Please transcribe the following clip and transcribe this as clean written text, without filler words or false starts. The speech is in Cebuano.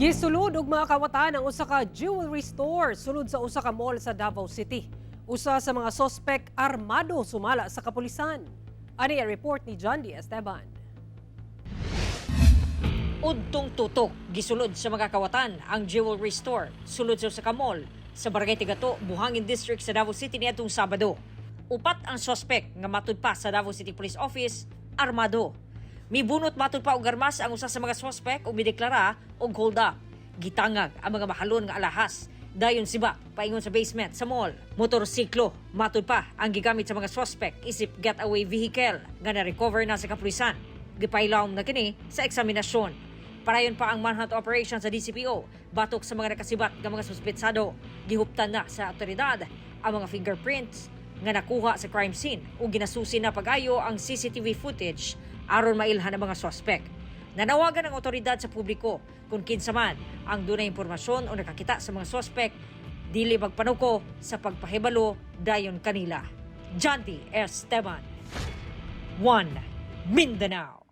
Gisulod og mga kawatan ang usa ka jewelry store sulod sa usa ka mall sa Davao City. Usa sa mga sospek armado, sumala sa kapulisan. Ani ang report ni John D. Esteban. Udtong tutok, gisulod sa mga kawatan ang jewelry store sulod sa usa ka mall sa Barangay Tigato, Buhangin District sa Davao City niadtong Sabado. Upat ang sospek nga matud pa sa Davao City Police Office, armado. Mibunot matud pa og armas ang usa sa mga sospek ug mideklara og hold up. Gitangag ang mga mahalon nga alahas. Dayon sibat paingon sa basement sa mall. Motorsiklo matud pa ang gigamit sa mga sospek isip getaway vehicle nga na-recover na sa kapulisan. Gipailawom na kini sa eksaminasyon. Padayon pa ang manhunt operation sa DCPO batok sa mga nakasibat nga mga suspetsado. Gihuptan na sa otoridad ang mga fingerprints nga nakuha sa crime scene ug ginasusi na pag-ayo ang CCTV footage aron mailhan ang mga suspect. Nanawagan ang otoridad sa publiko kung kinsa man ang dunay impormasyon o nakakita sa mga suspect, dili magpanuko sa pagpahibalo dayon kanila. Jandy Esteban, 1 Mindanao.